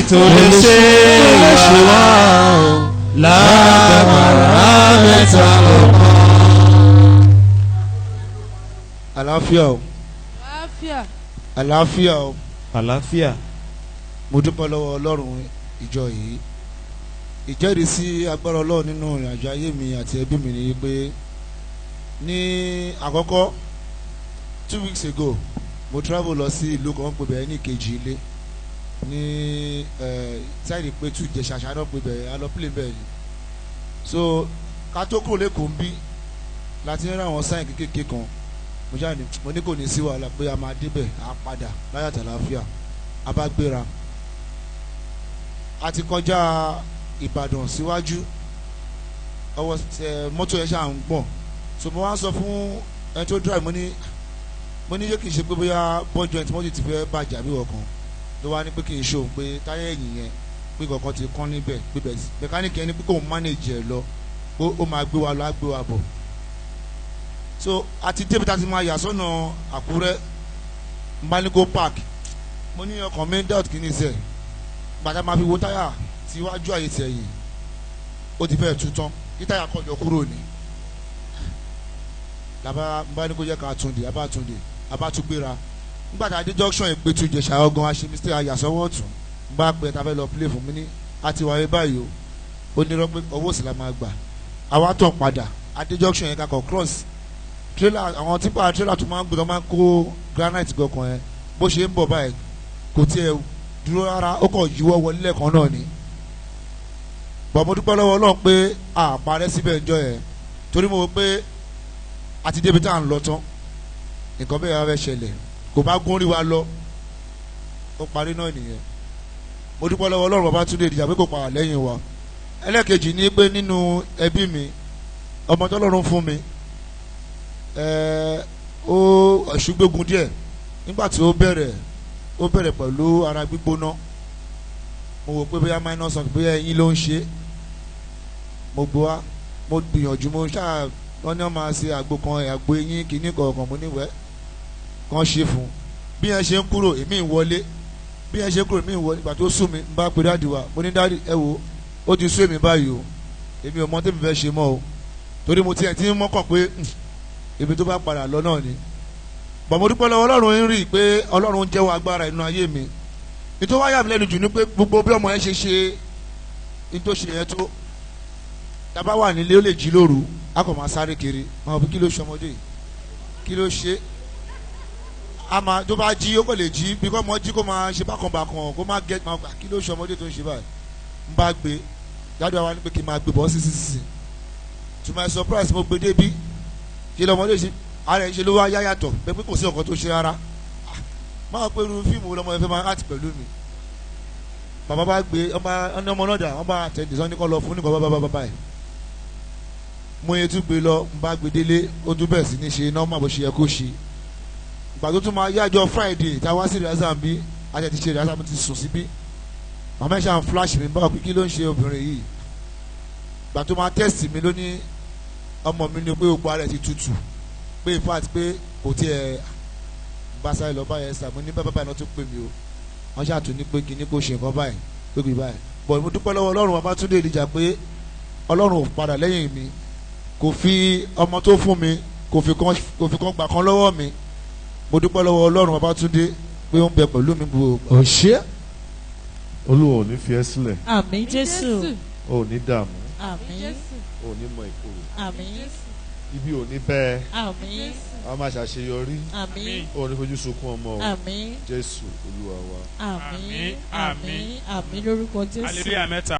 Tó lè ṣe wá o lágbára mẹ́ta lọ́kàn. Àlàáfíà o. Àlàáfíà. Àlàáfíà o. Àlàáfíà. Mo dúpẹ́ lọ́wọ́ Ọlọ́run ìjọ yìí. Ìjẹ́rìísí agbára Ọlọ́run nínú ìrìnàjò ayé mi àti ẹbí mi ni pé ní àkọ́kọ́, 2 weeks ago, mo travel lọ sí ìlú kan pé bẹ́ẹ̀ ní Ìkejì Ilé ní side Pétu Ìjẹ̀ṣà ṣáná pé bẹ́ẹ̀ a lọ play bẹ́ẹ̀ ni. So ká tó kúrò lẹ́kọ̀ọ́ ń bí láti ń rí àwọn sign kékeré kan. Mo ṣáà ní, mo ní kò ní sí wàhálà, pé a máa débẹ̀, á padà láyọ̀ àtàlàáfíà. A bá gbéra, a ti kọjá Ìbàdàn síwájú, ọwọ́ ẹ mọ́tò yẹn ṣáà ń gbọ̀n. So mo wá sọ fún ẹni tó drive, mo ní yé kì í ṣe pé bóyá ball joint mọ́tò ti fẹ́ bàjẹ́ àbí ọ̀kan ló wá ní pé kì í ṣe òun, pé táyà ẹ̀yìn yẹn pé kankan ti kán níbẹ̀, pé bẹ́ẹ̀ mẹkáníìkì ẹni pé kóun manage ẹ̀ lọ, pé ó máa gbé wa lọ, á gbé wa bọ̀. So àti débi tá a ti máa yà sọ́nà Àkúrẹ́, mbanigo park, mo ní ọkàn mi doubt kí ni sẹ́. Gbàtà máa fi wo táyà tíwájú àyè tẹ̀yìn, ó ti fẹ́ẹ̀ tú tán, kí táyà kọ́ yọ kúrò ní làbá mbanigo jẹ́ ká tún dé. Abá tún dé, abá tún gbéra. Nígbà tá a dé junction Ìpẹ́tù Ìjẹ̀ṣà ọgàn, a ṣe mistake, àyàsọ́wọ́ ọ̀tún. N bá pẹ́ ta fẹ́ lọ play fún mi ní àti wáyé báyìí o. Ó ní rọ́pẹ́ owó sì la máa gbà. Àwa tàn padà, adé junction yẹn, kakọ̀ cross trailer, àwọn tipper trailer tó máa ń gbé, tó máa ń kó granite gọkàn yẹn. Bó ṣe ń bọ̀ báyìí, kò tiẹ̀ dúró rárá, ó kàn yíwọ́ wọlé lẹ́ẹ̀kan náà ni. Bọ̀ mo dúpẹ́ lọ́wọ́ Ọlọ́run pé a parẹ́ síbẹ̀ ńjọ́ yẹn, torí mo wò pé àti débi tá à ń lọ tán, nǹkan bẹ́ẹ̀ wá fẹ́ ṣẹlẹ̀, kò bá gún rí wa lọ, ó parí náà nìyẹn. Mo dúpẹ́ lọ́wọ́ Ọlọ́run Babátúndé Ìdíjà pé kò pa lẹ́yìn wa. Ẹlẹ́ẹ̀kejì ni pé nínú ẹbí mi, ọmọ tọ́lọ́run fún mi, ó ẹ̀ṣúgbógun díẹ̀. Nígbà tí ó bẹ̀rẹ̀, ó bẹ̀rẹ̀ pẹ̀lú ara gbígbóná. Mo wò pé bóyá minor something, bóyá ẹyin ló ń ṣe. Mo gbọ́ wá, mo gbìyànjú, mo ṣáà wọ́n ní wọ́n máa ṣe àgbo kan, àgbo eyín kìíní kọ̀ọ̀kan. Mo níwẹ̀ẹ́ kan ṣe fún un. Bí yẹn ṣe ń kúrò, èmi ń wọlé. Bí yẹn ṣe ń kúrò, èmi ń wọlé. Ìgbà tó sùn mí, n bá pe daddy wa. Mo ní, "Daddy, ẹ wo, ó ti sú èmi báyìí o. Èmi ò mọ tẹ́mi fẹ́ ṣe mọ́ o, torí mo tiẹ̀ ti ń mọ́kàn pé ibi tó bá padà lọ náà ni." Bọ̀ mo dúpẹ́ lọ́wọ́ Ọlọ́run ń rí i pé Ọlọ́run ń jẹ́wọ́ agbára inú ayé mi. Nítorí wáyà mi lẹ́nu jù ní pé gbogbo bí ọmọ yẹn ṣe ṣe ní tó ṣe yẹn tó, tábà wà nílé, ó lè jí lóru, a kò máa sáré kiri. Máa bí kí ló ṣe ọmọdé yìí, kí ló ṣe? A máa tó bá jí, ó kò lè jí bí kò mọ jí, kó máa ṣe bákan bákan, kó má gẹ́ máa gbà. Kí ló ṣe ọmọdé tó ń ṣe báyìí? Ń bá gbé jáde wá ní pé kí n máa gbé bọ́ sí sí sí. To my surprise, mo gbé débi, ṣe lọmọdé ṣe ara ẹ̀ ṣe ló wá yá yàtọ̀ pé kò sí ọkàn tó ṣe rárá. Máa pé irú fíìmù wo lọmọ yẹn fẹ́ máa act pẹ̀lú mi? Bàbá bá gbé ọmọ ọmọ náà dà, wọ́n bá tẹ̀lé sọ́ni kọ́ lọ fún nìkan bá bá báyìí. Mo yẹ tún gbé lọ, n bá gbé délé, ó tún bẹ̀rẹ̀ sí ní ṣe normal bó ṣe yẹ kó ṣe. Ìgbà tó tún máa yájọ Friday tá a wá sí rehearsal bí a ti ṣe rehearsal, mi ti sùn síbí. Màmá ẹ̀ ṣáà ń flash mi báwo pé kí ló ń ṣe obìnrin yìí. Ìgbà tó máa text mi ló ní ọmọ mi ní pé gbogbo ara ẹ̀ ti tutù, pé in fact pé kò tiẹ̀ bá sáré lọ báyẹn sà. Mo ní báyìí báyìí náà tún pè mí o, wọ́n ṣàtún ní pé kíní kò ṣe nǹkan báyìí, pé kò báyìí. But mo dúpẹ́ lọ́wọ́ Ọlọ́run Babátúndé Ìdíjà pé Ọlọ́run ò padà lẹ́yìn mi, kò fi ọmọ tó fún mi, kò fi kan gbà kan lọ́wọ́ mi. Mo dúpẹ́ lọ́wọ́ Ọlọ́run Babátúndé pé ó ń bẹ pẹ̀lú mi gbogbo. Ò ṣe. Olúwa ò ní fi ẹ́ sílẹ̀. Àmín Jésù. Ò ní dààmú. Àmín. Ò ní mọ ìkorò. Àmín. Ibi ò ní bẹ́ẹ̀. Àmín. A máa ṣàṣeyọrí. Àmín. Ò ní fojú sunkún ọmọ o. Àmín. Jésù Olúwa wa. Àmín. Àmín. Àmín, àmín lórúkọ Jésù. Hallelujah mẹ́ta.